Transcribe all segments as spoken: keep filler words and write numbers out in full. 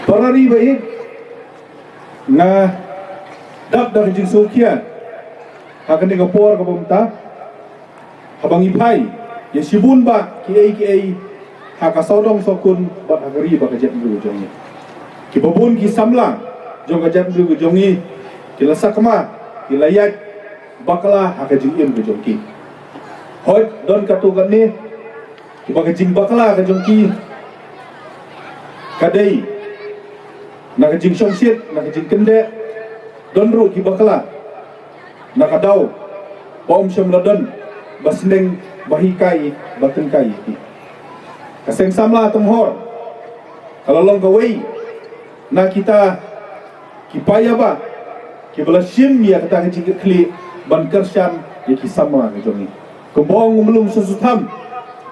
Para ri ba ïeit, nga dap da ka jingsngewkhia ha kane ka por kaba mynta, haba ngi phai ïa shibun ba kiei kiei ha ka sawdong sawkun bad ha ka ri bad ka jaitbynriew jong ngi. Kiba bun ki samla jong ka jaitbynriew jong ngi ki la sakma, ki la ïaid bakla ha ka jingim ka jong ki. Hooid, don katto katne kiba ka jingbakla ka jong ki ka dei na ka jingshongshit, na ka jingkyndit. Don ruh ki bakla na ka daw ba ym shym la don ba sneng ba hikai ba tyngkai ïa ki. Ka seng samla Tonghor ka la long kawei na kita ki paidbah kiba la shim ïa kata ka jingkitkhlieh ban kyrshan ïa ki samla ka jong ngi. Kumba ong u Mlung Sesuthan,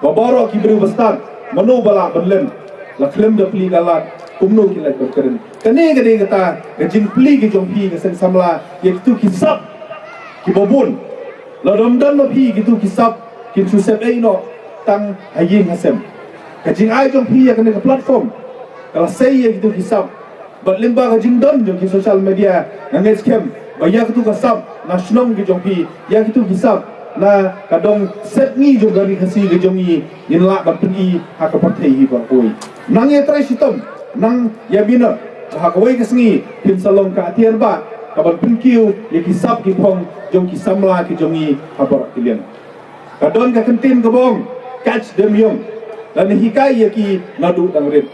ba baroh ki briew ba stad, mano ba lah ban leh, la khlem da plie ka lad, kumno ki lah ban kren. Kane ka dei kata ka jingplie ka jong phi ka seng samla ïa kitu ki sap kiba bun. Lada ym don ma phi kitu ki sap, kin shu sep ei noh tang ha ïing ha sem. Ka jingai jong phi ïa kane ka platform ka la sei ïa kitu ki sap. Bad lyngba ka jingdon jong ki social media, nga ngeit skhem ba ïa katu ka sap na shnong ki jong phi, ïa katu ki sap na ka dong sepngi jong ka ri Khasi ka jong ngi, ngin lah ban pyni ha ka pyrthei hi baroh kawei. Nang ïatrei shitom, nang ïa bina, ha kawei ka sngi phin sa long ka atiar ba ka ban pynkiew ïa ki sap ki phong jong ki samla ki jong ngi ha baroh ki liang. Ka don ka kyntien kaba ong, catch them young, lane hikai ïa ki naduh dang rit.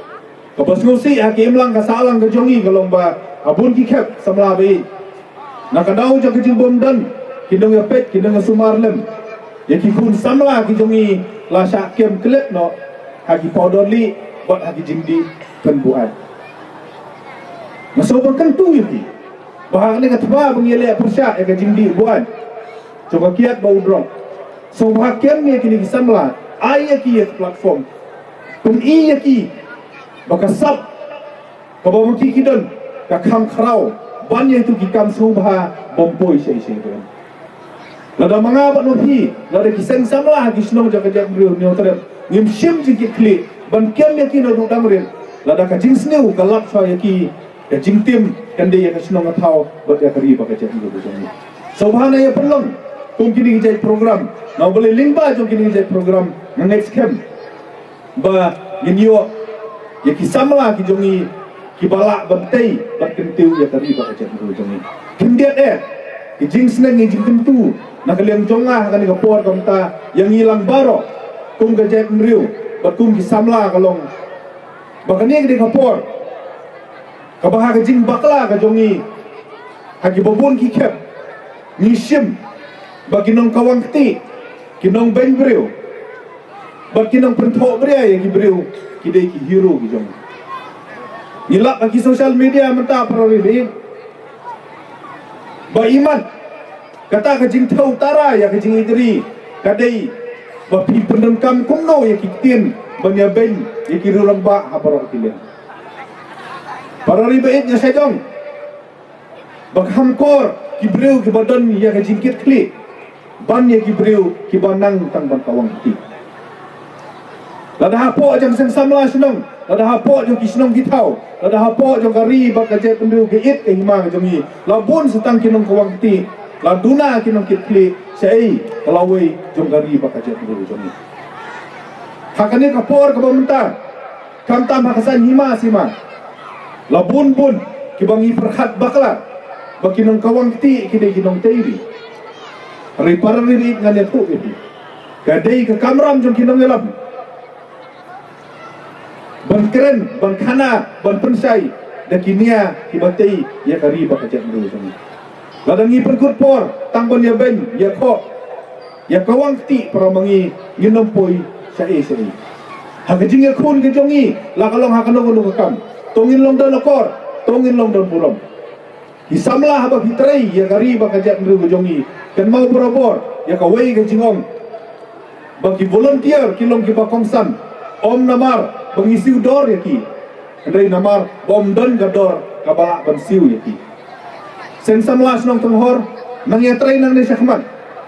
Kaba sngewsih ha ki imlang ka sahlang ka jong ngi ka long ba ha bun ki khep samla ba ïeit, na ka daw jong ka jingbymdon, ki nongïapeit, ki nongïasumar lem ïa ki khun samla ki jong ngi la shah kem klet noh ha ki pawdor lieh bad ha ki jingdih pynbuaid. Nga sngewbha kyntu ïa ki ba ha kane ka thma ba ngi leh pyrshah ïa ka jingdih buaid jong ka kiad bad u drok, sngewbha kem ïa kine ki samla, ai ïa ki ïa ka platform, pyni ïa ki ba ka sap kaba ma ki ki don ka kham khraw ban ïa kitu ki kam sngewbha bym poi shaei shaei ruh. Lada ma nga bad ma phi, lada ki seng samla ha ki shnong jong ka jaitbynriew Hynñiewtrep ngim shim jingkitkhlieh ban kem ïa ki naduh dang rit, lada ka jingsniew ka lap shuwa ïa ki, ka jingtim kan dei ïa ka shnong ka thaw bad ïa ka ri bad ka jaitbynriew ka jong ngi. Sngewbha nang ïa pynlong kum kine ki jait program, naba lei lyngba jong kine ki jait program nga ngeit skhem ba ngin ïoh ïa ki samla ki jong ngi kiba lah ban tei ban kyntiew ïa ka ri bad ka jaitbynriew jong ngi. Khyndiat eh ki jingsneng, ki jingkyntu na ka liang jong nga ha kane ka por ka mynta ïa ngi lang baroh kum ka jaitbynriew bad kum ki samla ka long ba kane ka dei ka por kaba ha ka jingbakla ka jong ngi, ha kiba bun ki khep ngi shim ba ki nongkawang kti, ki nongbeiñ briew bad ki nongpynthoh bria ïa ki briew ki dei ki hero ki jong ngi. Ngi lap ha ki social media mynta, para ri ba ïeit, ba imat kata ka jingthew tara ïa ka jingïeit ri ka dei ba phi pyndonkam kumno ïa ki ktien ban ïabeiñ ïa ki rangbah ha baroh ki liang. Para ri ba ïeit, nga shait ong ba kham kor ki briew kiba don ïa ka jingkitkhlieh ban ïa ki briew kiba nang tang ban kawang kti. Lada hapoh jong seng samla shnong, lada hapoh jong ki shnong ki thaw, lada hapoh jong ka ri bad ka jaitbynriew, ka ïit ka hima ka jong ngi, la bun sa tang ki nongkawang kti, la duna ki nongkitkhlieh shaei ka lawei jong ka ri bad ka jaitbynriew jong ngi. Ha kane ka por kaba mynta, khamtam ha ka saiñ hima sima, la bun bun kiba ngi pyrkhat bakla ba ki nongkawang kti ki dei ki nongtei ri. Hynrei para ri ba ïeit, ngan ïathuh ïa phi, ka dei ka kamram jong ki nongïalam ban kren, ban khana, ban pynshai da ki nia kiba tei ïa ka ri bad ka jaitbynriew jong ngi. Lada ngi pynkut por tang ban ïabeiñ, ïakhoh, ïakawang kti, para, ma ngi ngin ym poi shaei shaei. Ha ka jingïakhun ka jong ngi, la ka long ha kano kano ka kam, to ngin long don akor, to ngin long don burom. Ki samla, haba phi trei ïa ka ri bad ka jaitbynriew ka jong ngi, kynmaw barabor ïa kawei ka jingong ba ki volunteer ki long kiba kongsan, ym namar ba ngi siew dor ïa ki, hynrei namar ba ym don ka dor kaba lah ban siew ïa ki. Seng samla shnong Tonghor, nang ïatrei nangne shakhmat,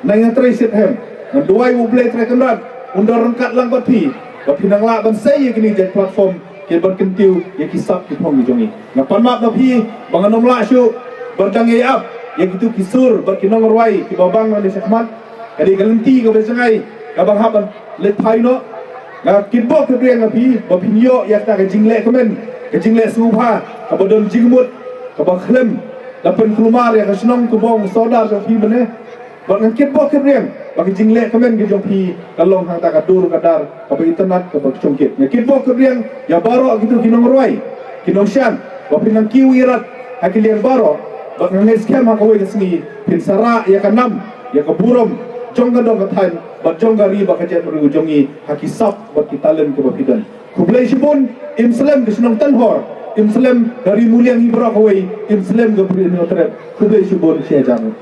nang ïatrei shitrhem. Ngan duwai ba U Blei Trai Kynrad un da ryngkat lang bad phi, ba phin nang lah ban sei ïa kine ki jait platform Ki ban kyntiew ïa ki sap ki phong ki jong ngi. Nga pan map na phi ba ngan ym lah shuh ban dang ïa ap ïa kitu ki sur bad ki nongrwai kiba bang na shakhmat. Ka dei ka lynti kaba jngai kaba hap ban leit phai noh. Nga kitbok kitrwiang na phi ba phin ïoh ïa kata ka jingleh kmen, ka jingleh sngewbha kaba don jingmut, kaba khlem da pynkulmar ïa ka shnong ka bong sordar jong phi mynne. Bad nga kitbok kitrwiang ba ka jingleh kmen ka jong phi ka long hangta ka dur ka dar kaba itynnad kaba shongkit. Nga kitbok kitrwiang ïa baroh kitu ki nongrwai, ki nongshan, ba phin nang kiew ïarap ha ki liang baroh. Bad nga ngeit skhem ha kawei ka sngi phin sa rah ïa ka nam, ïa ka burom jong ka dong ka thaiñ bad jong ka ri bad ka jaitbynriew jong ngi ha ki sap bad ki talent kiba phi don. Khublei shibun. Im slem ka shnong Tanhor, im slem ka Ri Muliang hi baroh kawei, im slem ka Bri Hynñiewtrep. Khublei shibun, shi hajar nguh.